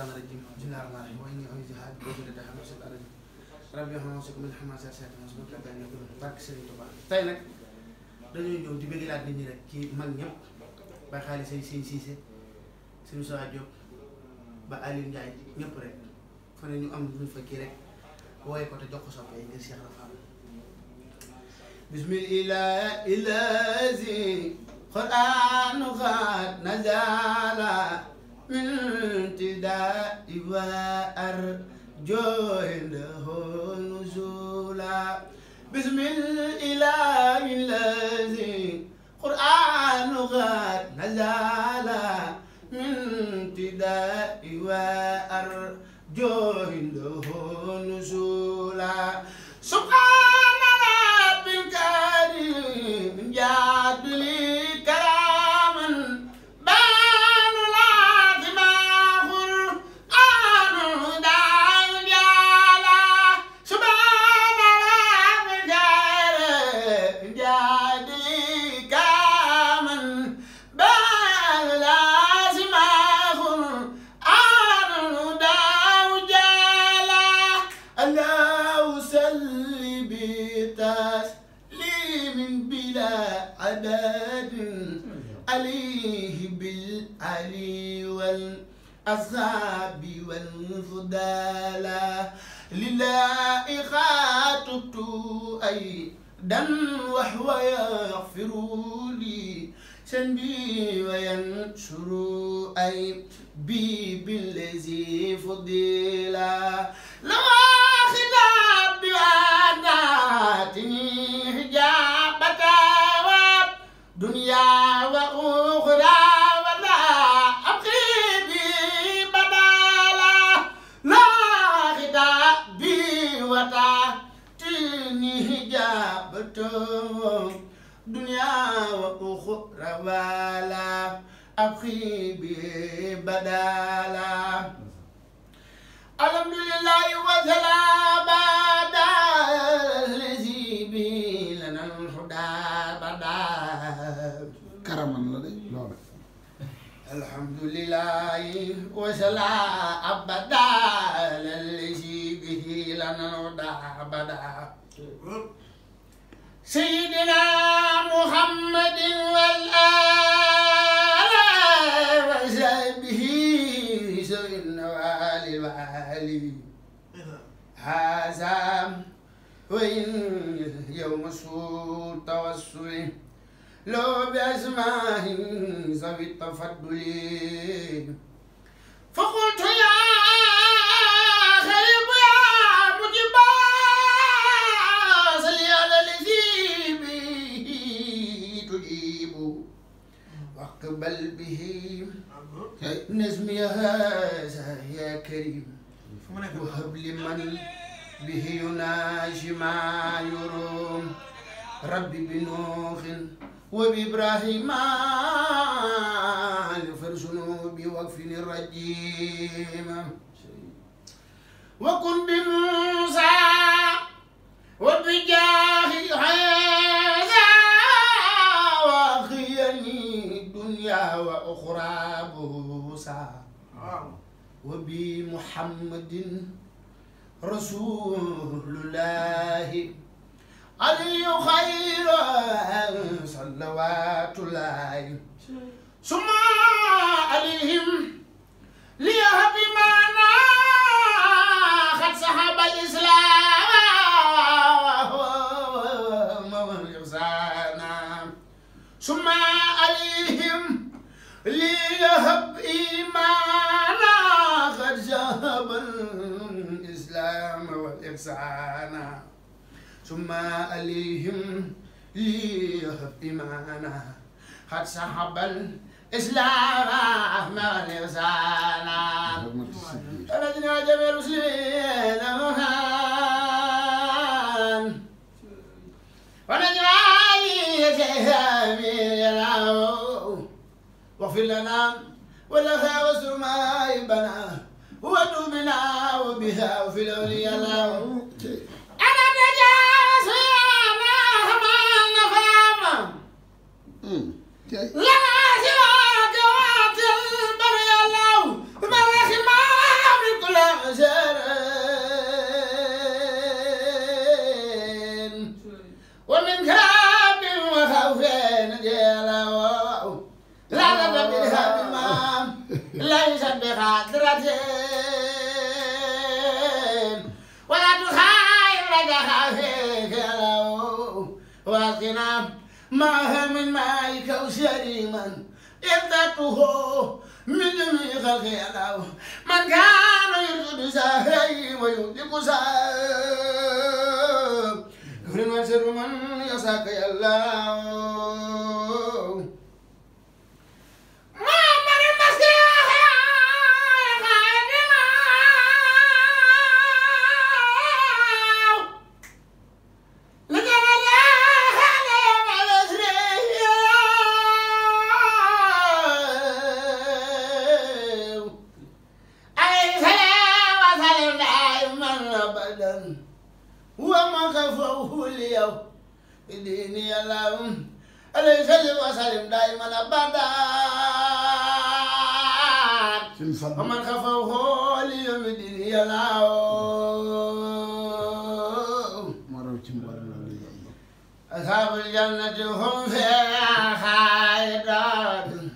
الشيطان الرجيم بسم الله الرحمن الرحيم وإني أعوذ بك من الشيطان الرجيم rabbi xamasik min xamasa seetana su la benn ko barke Serigne Touba tey nag dañuy ñëw di bëggalaat nit ñi rek ci mag ñëpp ba xaalis say Sëñ Siise suñu Sowa Diop ba Aliou Ndiaye ñëpp rek fa ne ñu am luñ fa kii rek wooye ko te jox ko soppee ngir Cheikh Rafal bismillah ilazi qur'anu qad nazala min tida'i wa arjoindahu nuzula bismillah ilazi qur'anu qad nazala min tida'i wa arjoindahu nuzula subhana rabbil karim jadli karaman banu lazimahul anu dajala subhana rabbil karim jadli karaman banu lazimahul anu dajala Allahu salli bi taslim bila adad عليه بالعلي والأصحاب والفضالة لله خاطبت أيضا وهو يغفر لي ذنبي وينشر عيبي بالذي فضيلا لو خطاب بوعداتني حجابة دنيا وأخرى ولا أبقي بي بدالا لا خطابي وتأتيني حجابة دنيا وأخرى ولا أبقي بي بدالا الحمد لله وسلام على الذي به لنا الهدى بدا karaman la de loolu الحمد لله وسلام أبدا الذي به لنا الهدى بدا سيدنا محمد والآل وصحبه ذوي النوال والي هذا وإن يوم سوء توسل لو بأسماء ذوي التفضل فقلت يا خيب يا مجيبا صل على الذي به تجيب واقبل به نزمي هذا يا كريم وهب لمن به يناجي ما يروم ربي بنوح وبإبراهيم اغفر ذنوبي واكفني الرجيم وكن بموسى وبجاه هذا واخيني دنيا واخرى بوسى وبمحمد رسول الله علي خير صلوات الله ثم عليهم ليهب معنا قد صحب الإسلام والإحسان ثم عليهم ليهب إيمانا قد صحب الإسلام والإحسان ثم عليهم ليهب إيمانا قد صحب الإسلام والإحسان ونجنا جميع المسلمين ونجنا واغفر لنا ولها واستر مائبنا وتوبنا وبها وفي الأولياء الله لا سواك واتل بري الله بمرخ ما حاضرة ولا تخايف رجعها فيك لو واسقنا معها من ماء كوثر من يفتته من جميع خلق الله من كان يرشد ساهي ويهدك ساهي كفر وسر من يساك الله وما خفوه اليوم ديني اللهم عليه سلم وسلم دائما ابدا ومن خفوه اليوم ديني اللهم أصحاب الجنة هم فيها خالدون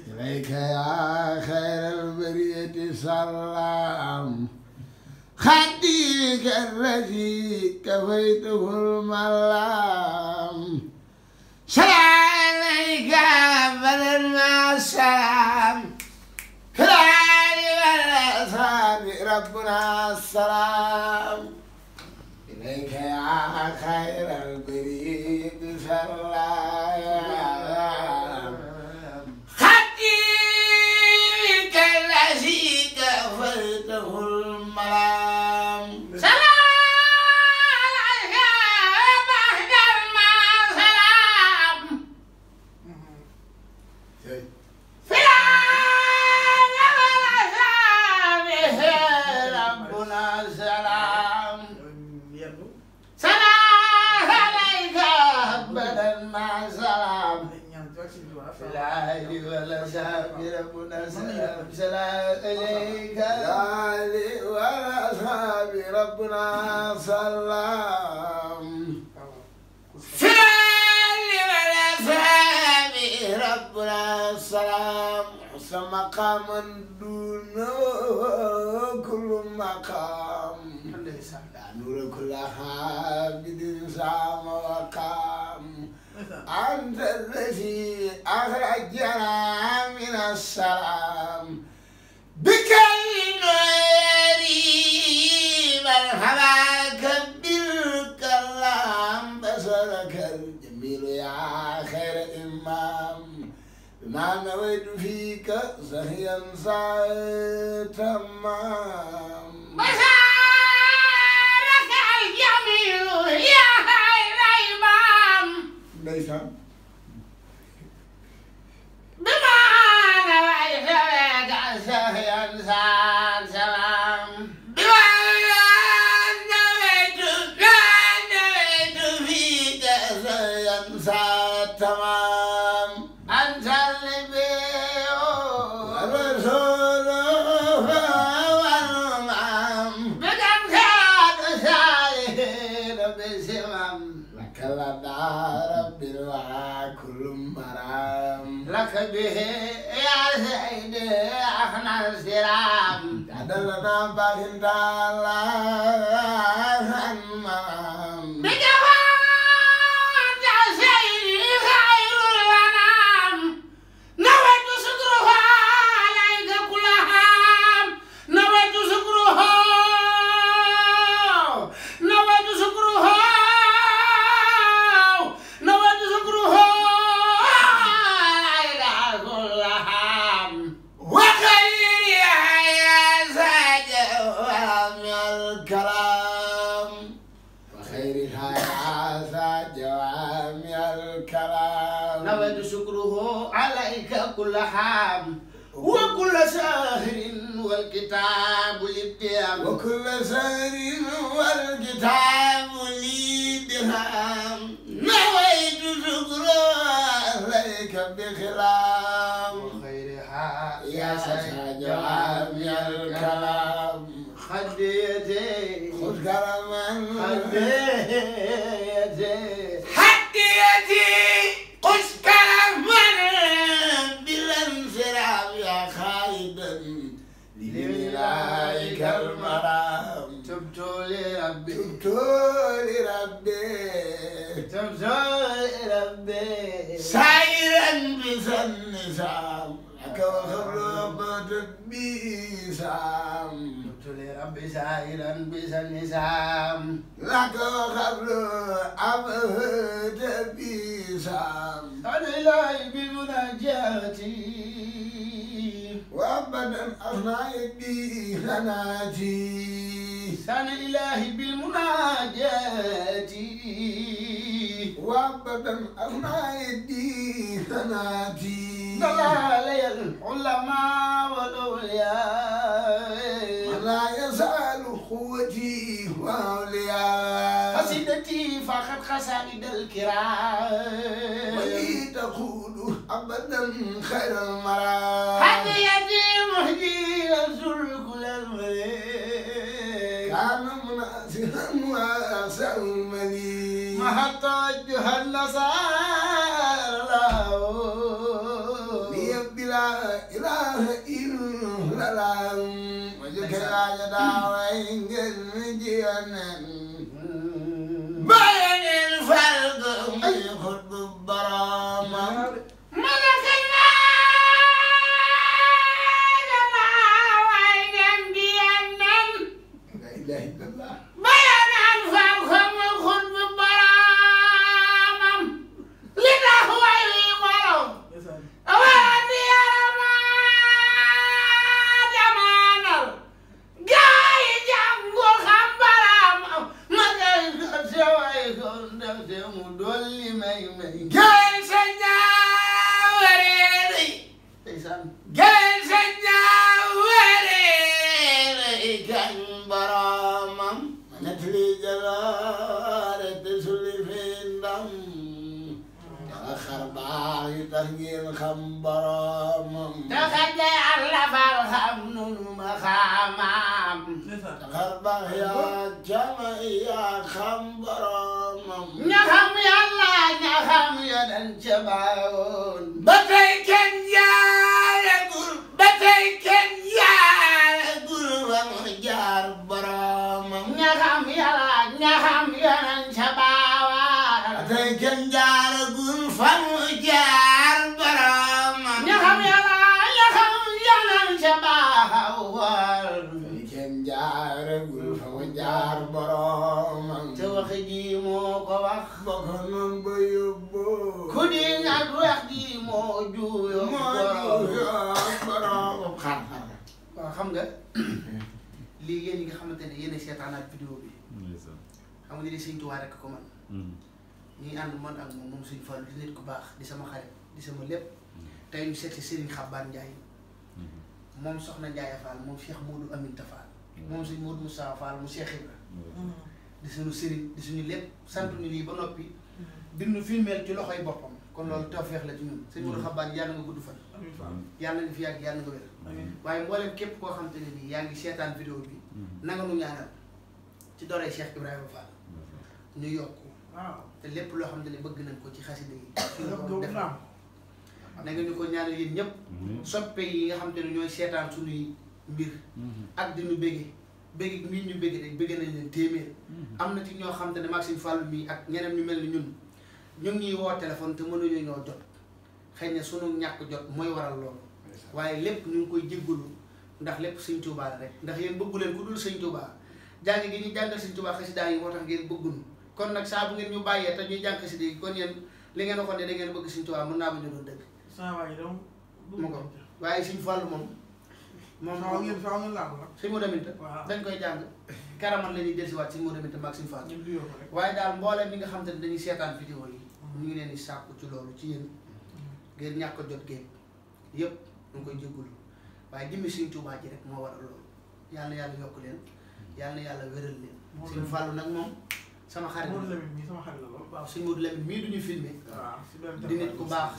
إليك يا خير البرية سلام خديك الذي كفيته الملام سلام عليك بدل مع السلام كلام والأصحاب ربنا السلام إليك يا خير البريد سلام خديك الذي كفيته الملام سلام عليك بدل مع السلام ربنا السلام سلام عليك بدل مع السلام في العهد والأصحاب ربنا السلام سلام عليك العهد والأصحاب ربنا السلام في العهد والأصحاب ربنا السلام حسن مقاما دونه كل مقام لا نور كل حابد سام وقام أنت الذي أخرجنا من السلام بك النور مرحبا بالكلام بصرك الجميل يا خير إمام بما نويت فيك زهيا تمام بصرك الجميل يا خير إمام ndeysaan بما نويت فيك زهيا سلام بما نويت فيك زهيا تمام أنت النبي الرسول والإمام بدم كان سالين بسمام لك لدى رب الورى كل مرام لك به يا سيدي أخنا السلام عدلنا باغنت الله المام بجواد يا سيدي خير الأنام نويت شكرها عليك كل عام نويت شكرها نويت شكرها نويت شكرها عليك كل عام وخيرها يا جوامع الكلام وخيرها يا جوامع الكلام نود شكره عليك كل حام وكل ساهر والكتاب الابتهام وكل سهر والكتاب لي درهم نويت شكرا عليك بخلام وخيرها يا جوامع الكلام خديتي خذ كرما خديتي حديتي قش كرما بالانصراف يا خالد زائدا لملائك المرام تبت لربي تبت لربي سائرا بسن سام لك وخربت بسام تبت لربي سائرا بسن سام لك وخربت بسام أنا إلهي بمناجاتي وأبدا أصنعي بي خناتي سان إلهي بالمناجات وأبدا أصنعي بي خناتي دلالي العلماء والأولياء ولا يزال قوتي وأولياء قصيدتي فقد خسائد الكرام ولي تقول أبدا خير المرام حتى يدي مهدي يزول كل الملك كان مناسها واسع المليك ما توجه النصارى لي بلا إله إلا الله وجهك لا يدعوين جيانا بين الفرق يخرب الضرامة ملكنا جماعة وعيدا بيانا لا إله إلا الله بيانا أنفاقهم وخذ بالبرامة لله هو يغرو أوادي يا ما جمانا جاي جنگو خمبرام مجاي سوي كنت مدولي مي جاي سجاوري جاي سجاوري كان برامم نتلي جلالة تسلي في الدم تأخر باعي تهجير خمبرامم تخدي على فالخمن مخامام تأخر باعي جمعي خمبرامم نخم يلا نخم يدن شباون بتيكن يقول بتيكن يقول ومجار برامم نخم يلا نخم يدن شباون بتيكن يقول فمجار برامم نخم يلا نخم يدن شباون بتيكن يقول فمجار برامم توخدي موكو وخ بكنن بيبو كودي نك وخدي مو جويو برامم waaw xam nga lii yéen ñi nga xamante ne yéen a seetaanaat vidéo bi xam nga ni Sëñ Tuubaa rek ko man ñuy ànd man ak moom Sëñ Fallou di nit ku baax di sama xarit di sama lépp tey ñu seet si Serigne Xabbaan Ndiaye moom Soxna Ndiaye Fall moom Cheikh Modou Aminta Fall moom Sëñ Modou Moussa Fall mu Cheikh Ibra di suñu Serigne di suñu lépp sant ñu lii ba noppi bindu filmeel ci loxoy boppam kon loolu tawfeex la ci ñun Sëñ Modou Xabbaan yàlla nga gudd fan yàlla nga fi yàgg yàlla nga wér waaye mboolem képp koo xam te ne nii yaa ngi seetaan vidéo bi nanga nu ñaanal ci dooree Cheikh Ibrahima Fall ñu yokk te lépp loo xam ne bëgg nañ ko ci xasida yi def na nga ñu ko ñaanal yéen ñëpp soppe yi nga xam te ne ñooy seetaan suñuy mbir ak di ñu bégge mii ñu bégge rek bégge nañ leen téeméer am na ci ñoo xam te ne maag Sëñ Fallu mii ak ñeneen ñu mel ni ñun ñu ngi ñuy woo téléphone te mënuñu ñoo jot xëy na sunu ñàkk jot mooy waral loolu waaye lépp ñu ngi koy jéggalu ndax lépp Sëñ Tuubaa la rek ndax yéen bëggu leen ku dul Sëñ Tuubaa jàng gi ñuy jàngal Sëñ Tuubaa xasida yi moo tax ngeen bëgguñu kon nag saa bu ngeen ñu bàyyee te ñuy jàng xasida yi kon yéen li ngeen waxoon ne da ngeen bëgg Sëñ Tuubaa mën naa ba ñu doon dëgg mu ko waaye Sëñ Fallu moom Sëñ Modou Aminta dañ koy jàng karaman la ñuy dellusiwaat Sëñ Modou Aminta maag Sëñ Fallu waaye daal mbooleem ñi nga xam te ne dañuy seetaan vidéo yi ñu ngi leen di sàkku ci loolu ci yéen ngeen ñàkk jot géej yëpp ñu ngi koy jéggulu waaye jëmmi Sëñ Tuubaa ji rek moo waral loolu yal na yàlla yokk leen yal na yàlla wéral leen Sëñ Fallu nag moom sama xarit la waaw Sëñ Modou Lamine mii duñu filmé di nit ku baax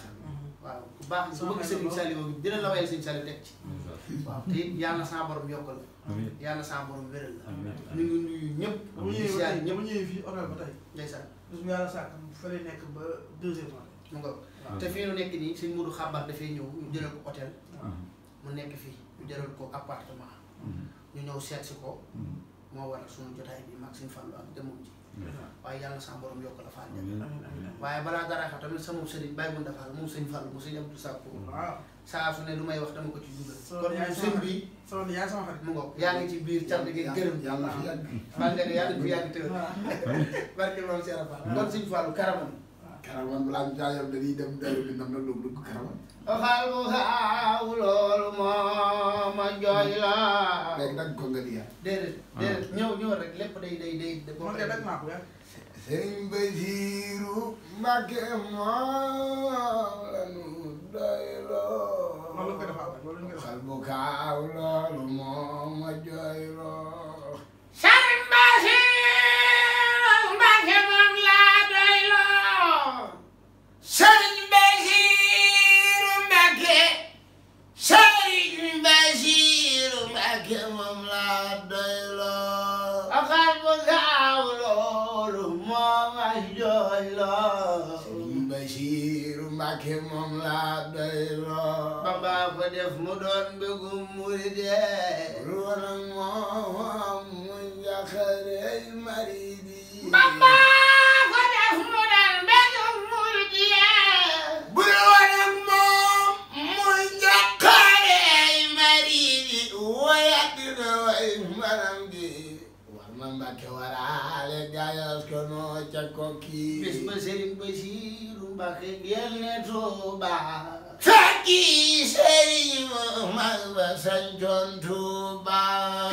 waaw ku baax ku bëgg Sëñ Saliou dina la wayal Sëñ Saliou teg ci waaw te it yàlla na sama borom yokkal la yàlla na sama borom wéral la ñu ngi nuyu ñëpp di siyaar ñëpp ñëwee fii hôtel ba tey ndeysaan bis bu yàlla sàkk fa lay nekk ba 2 heures mu nga te fii nu nekk nii Sëñ Modou Xabbaan dafay ñëw ñu jëlee ko hôtel mu nekk fii ñu jëral ko appartement ñu ñëw seet si ko moo waral suñu jotaay bi mag suñu Fallou ak jëmmam ji waaye yàlla sa borom yokk la faal waaye balaa dara xew tamit sama sëriñ bàyyi mun dafaal moom sëñ Fallou mu sëñ Abdou Sakko saa su ne lu may wax dama ko ci dugal kon moom sëñ bi mu ngoog yaa ngi ci biir cant gi gërëm yàlla fi yàgg. maa ngi leen yàlla fi yàgg tëwër barke moom Cheikh Ibra kon sëñ Fallou karaman karawan balaa ñu jaayam dañuy dem dayoo bi nam na lu dugg karawan. xal bu xaaw loolu moo ma jooy la léegi nag ko nga liya. déedéet ñëw rek lépp day boo man de dag naa ko yaa Sëriñ Basiiru Mbàkke moo la nu doyloo. noonu la koy defaa loolu ñu koy xal bu kaaw loolu moo ma jooyloo. Sëriñ Basiiru Mbàkke moom laa doyloo Sëriñ Basiiru Mbàkke. Sëriñ Basiiru Mbàkke moom laa doyloo. xal bu xaaw loolu moo ma jooy la Sëriñ Basiiru Mbàkke moom laa doyloo. Bamba ko def mu doon mbégum muride lu woon ak moom mu njaqarey maridi. Bamba ko def mu doon mbégum muride bu lu woon ak moom mu njaqarey maridi. wayat dina way maram gi. war ma Mbàkke waraale gaayas ko noo ca kokki. bis ba Sëriñ Basiiru Mbàkke génne Touba fekki sëriñ mag ba sancoon Touba.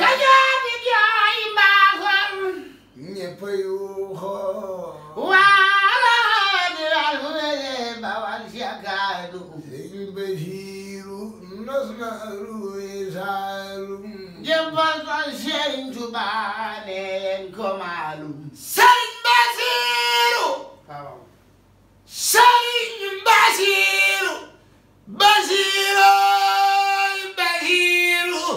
Kajoor di jooy mbaaxoon ñëpp yuuxoo. waalo di daal fu wele bawal siakaadu Sëriñ Basiiru nos na ruy Saalum. jébbal ko Sëriñ Touba neen ko maalum Sëriñ Basiiru. waaw Sëriñ Basiiru. Basiiru Basiiru.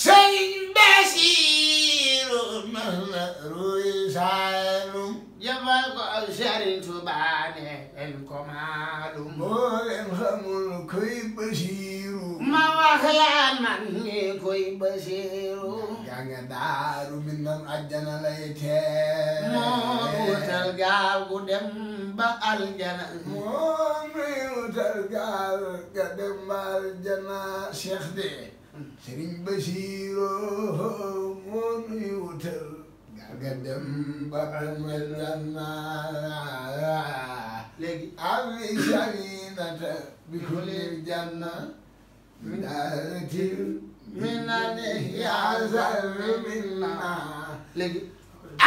Sëriñ Basiiru nos na ruy Saalum. jébbal ko Sëriñ Touba neen ko maalum moo leen xamul kuy Basiiru. ma wax leen man ni koy Basiiru yaa nga Daaru Minam àjjana lay tee. moo wutal gaal gu dem ba aljana moo nuy wutal gaal ga dem ba aljana. Cheikh de Sëriñ Basiiru moo nuy wutal gaal ga dem ba aljana. léegi abi saminata bi kulli janna min daaratil minane yaasal minna. léegi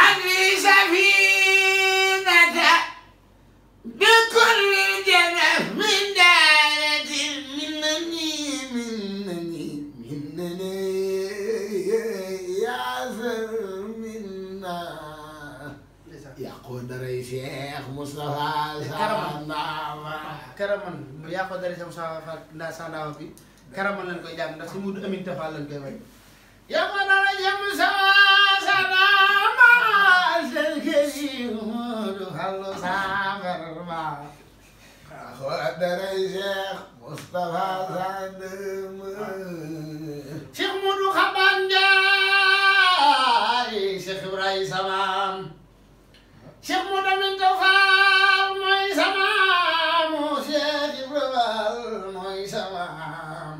abi safinata bi kulli janna min daaratil minnani yaasal minna. yàqoo daray Cheikh Moustapha Sandawa. karaman yaa ko dari sam sa nda sandawa bi karaman lañ koy jàng ndax si Mudu Amin Tafal lañ koy way yaa ko dara jëm sa sandawa selkei Mudu Fallu Sambarma. yàqoo daray Cheikh Moustapha Sandawa. Cheikh Mudu Xaban Njaay Cheikh Ibra samaam Cheikh Mudu Amin Tafal mooy samaam Cheikh Ibra mooy samaam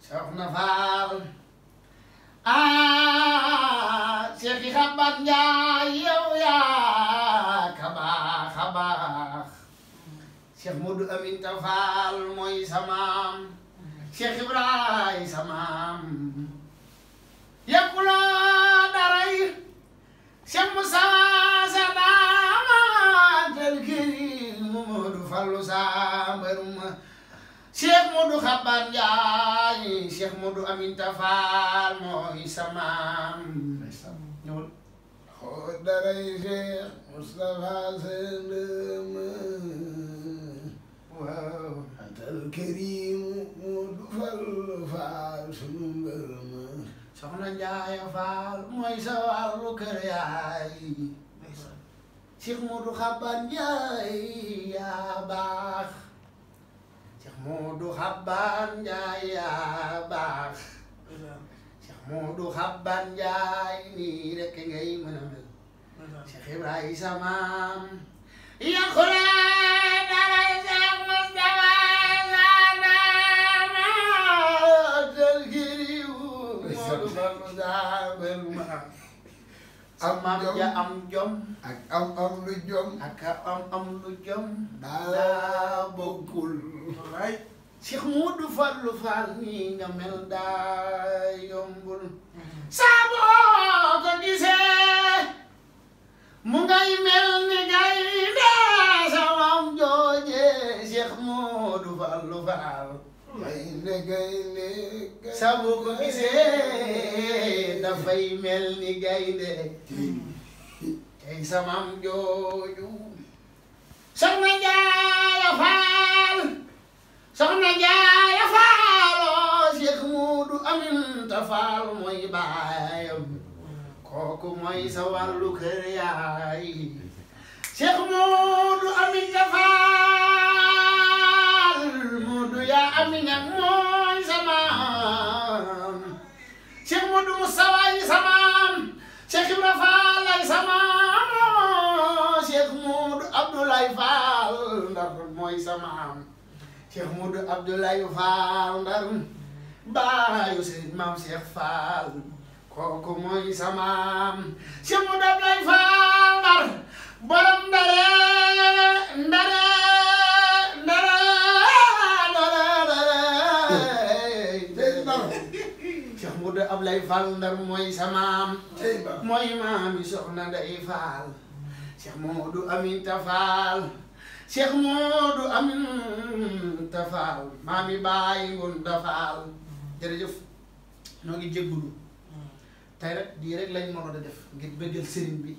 Soxna Faal Cheikh Xaban Njaay yow yaa ka baax a baax Cheikh Mudu Amin Tafal mooy samaam Cheikh Ibra samaam yàquloo daray Cheikh Moussa Sadama telkiri Mudu Fallu Sambarma Cheikh Mudu Xaban Njaay Cheikh Mudu Amin Tafal mooy samaam ñëwul yàqoo daray Cheikh Moustapha Sandawa. waaw antal karimu Mudu Fallu Faal sunu ngërëma. Soxna Njaay Faal mooy sa wàllu kër yaay Cheikh Mudu Xaban Njaay yaa baax Cheikh Modou Xaban Njaay yaa baax Cheikh Modou Xaban Njaay nii rek ngay mën a mel Cheikh Ibra sa maam yàqule dara Cheikh Moustapha Sanama del giriw Modou Fallou Tine am ja am jom ak am lu jom ak am lu jom daa bokkul Cheikh Modou Fallou Fall nii nga mel daa yombul saa boo ko gisee mu ngay mel ni gaynde samam jooje Cheikh Modou Fallou Fall gaynde saa boo ko gisee dafay mel ni gaynde tey samam jooju soxna Jaara Faal soxna Jaara Faal Cheikh Modou Aminta Faal mooy baayam kooku mooy sa wàllu kër yaay Cheikh Modou Aminta Faal Modou yaa Amina mooy sa maam Cheikh Modou Moustapha yi sa maam Cheikh Ibra Faal ay sa maam Cheikh Modou Abdoulaye Faal Ndar mooy sa maam Cheikh Modou Abdoulaye Faal Ndar baayu seen maam Cheikh Faal kooku mooy sa maam Cheikh Modou Abdoulaye Faal Ndar borom ndare Cheikh Modou Abdoulaye Faal Ndar mooy sa maam mooy maami soxna Ndey Faal Cheikh Modou Aminta Faal Cheikh Modou Aminta Faal maami Baay Ngunta Faal jërëjëf ñoo ngi jéggulu tey rek di rek lañ mënoon a def ngir bëggal sëriñ bi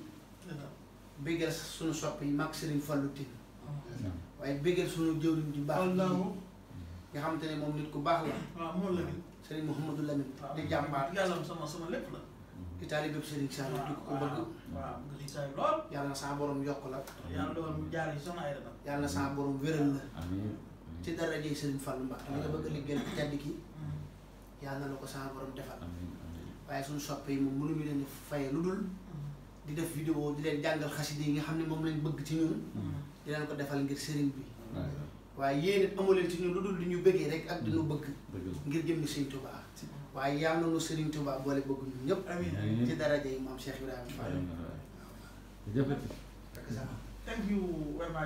bëggal suñu sopp yi mag sëriñ Fallou Tine waaye bëggal suñu jëwriñ ju baax nga xamante ne moom nit ku baax la waaw moom la sëriñ Mouhamadou Lamine di jàmbaar yàlla sama lépp la itaali bépp sëriñ Sall di ko bëgg waaw nga di say lool yàlla na sa borom yokk la yàlla dogal mu jaar yi soxna ay dana yàlla na sa borom wéral la ci darajey sëriñ Fallou Mbacke li nga bëgg a liggéeyal ci tedd ki yàlla na la ko sa borom defal waaye suñu soppe yi moom mënuñu leen faye lu dul di def vidéo di leen jàngal xasida yi nga xam ne moom lañ bëgg ci ñun di leen ko defal ngir sëriñ bi waaye yéen it amu leen ci ñun lu dul di ñu bëggee rek ak di ñu bëgg ngir jëmmi sëriñ Touba waaye yàlla na nu sëriñ Touba boole bëgg ñun ñëpp ci daraja yi maam Cheikh Ibrahima Fall thank you very much